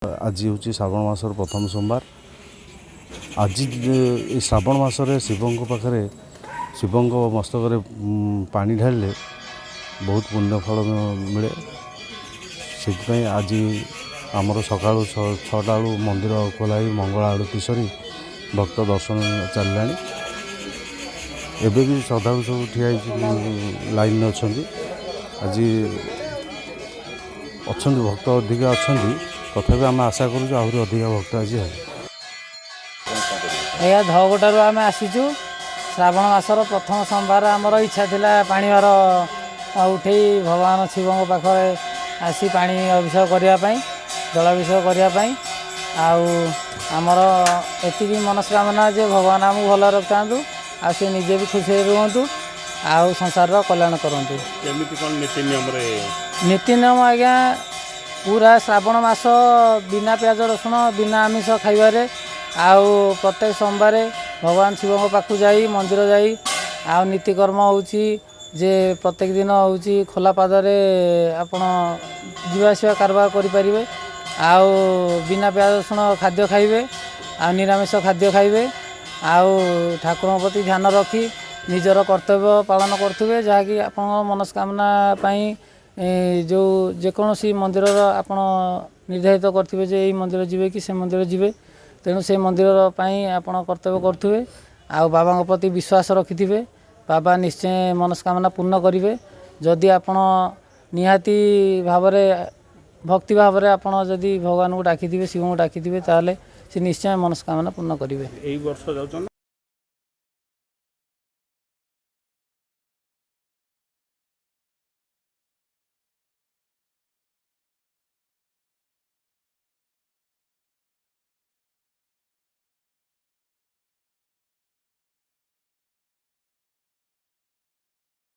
ଆଜି ହେଉଛି ଶ୍ରାବଣ ମାସର ପ୍ରଥମ ସୋମବାର। ଆଜି ଏ ଶ୍ରାବଣ ମାସରେ ଶିବଙ୍କ ପାଖରେ, ଶିବଙ୍କ ମସ୍ତକରେ ପାଣି ଢାଳିଲେ ବହୁତ ପୁଣ୍ୟ ଫଳ ମିଳେ। ସେଥିପାଇଁ ଆଜି ଆମର ସକାଳୁ 6ଟା ବେଳୁ ମନ୍ଦିର ଖୋଲା ହେଇ ମଙ୍ଗଳ ଆଳତୀ ସରି ଭକ୍ତ ଦର୍ଶନ ଚାଲିଲାଣି। ଏବେ ବି ଶ୍ରଦ୍ଧାଳୁ ସବୁ ଠିଆ ହେଇକି ଲାଇନ୍ରେ ଅଛନ୍ତି। ଆଜି ଅଛନ୍ତି, ଭକ୍ତ ଅଧିକା ଅଛନ୍ତି। ତଥାପି ଆମେ ଆଶା କରୁଛୁ ଆହୁରି ଅଧିକା ଭକ୍ତ ଆଜି ହେବେ। ଆଜ୍ଞା, ଧଗୋଟାରୁ ଆମେ ଆସିଛୁ। ଶ୍ରାବଣ ମାସର ପ୍ରଥମ ସୋମବାର ଆମର ଇଚ୍ଛା ଥିଲା ପାଣି ଭାର ଉଠେଇ ଭଗବାନ ଶିବଙ୍କ ପାଖରେ ଆସି ପାଣି ଅଭିଷେକ କରିବା ପାଇଁ, ଜଳାଭିଷେକ କରିବା ପାଇଁ। ଆଉ ଆମର ଏତିକି ମନସ୍କାମନା ଯେ ଭଗବାନ ଆମକୁ ଭଲ ରଖିଥାନ୍ତୁ ଆଉ ସେ ନିଜେ ବି ଖୁସିରେ ରୁହନ୍ତୁ ଆଉ ସଂସାରର କଲ୍ୟାଣ କରନ୍ତୁ। କେମିତି କ'ଣ ନୀତି ନିୟମରେ? ନୀତି ନିୟମ ଆଜ୍ଞା, ପୁରା ଶ୍ରାବଣ ମାସ ବିନା ପିଆଜ ରସୁଣ, ବିନା ଆମିଷ ଖାଇବାରେ ଆଉ ପ୍ରତ୍ୟେକ ସୋମବାରେ ଭଗବାନ ଶିବଙ୍କ ପାଖକୁ ଯାଇ, ମନ୍ଦିର ଯାଇ, ଆଉ ନୀତିକର୍ମ ହେଉଛି ଯେ ପ୍ରତ୍ୟେକ ଦିନ ହେଉଛି ଖୋଲା ପାଦରେ ଆପଣ ଯିବା ଆସିବା କାରବାର କରିପାରିବେ ଆଉ ବିନା ପିଆଜ ରସୁଣ ଖାଦ୍ୟ ଖାଇବେ ଆଉ ନିରାମିଷ ଖାଦ୍ୟ ଖାଇବେ ଆଉ ଠାକୁରଙ୍କ ପ୍ରତି ଧ୍ୟାନ ରଖି ନିଜର କର୍ତ୍ତବ୍ୟ ପାଳନ କରୁଥିବେ, ଯାହାକି ଆପଣଙ୍କ ମନସ୍କାମନା ପାଇଁ ଯେଉଁ ଯେକୌଣସି ମନ୍ଦିରର ଆପଣ ନିର୍ଦ୍ଧାରିତ କରିଥିବେ ଯେ ଏଇ ମନ୍ଦିର ଯିବେ କି ସେ ମନ୍ଦିର ଯିବେ, ତେଣୁ ସେ ମନ୍ଦିର ପାଇଁ ଆପଣ କର୍ତ୍ତବ୍ୟ କରୁଥିବେ ଆଉ ବାବାଙ୍କ ପ୍ରତି ବିଶ୍ୱାସ ରଖିଥିବେ। ବାବା ନିଶ୍ଚୟ ମନସ୍କାମନା ପୂର୍ଣ୍ଣ କରିବେ। ଯଦି ଆପଣ ନିହାତି ଭାବରେ ଭକ୍ତି ଭାବରେ ଆପଣ ଯଦି ଭଗବାନଙ୍କୁ ଡାକିଥିବେ, ଶିବଙ୍କୁ ଡାକିଥିବେ, ତାହେଲେ ସେ ନିଶ୍ଚୟ ମନସ୍କାମନା ପୂର୍ଣ୍ଣ କରିବେ। ଏଇ ବର୍ଷ ଯାଉଛନ୍ତି?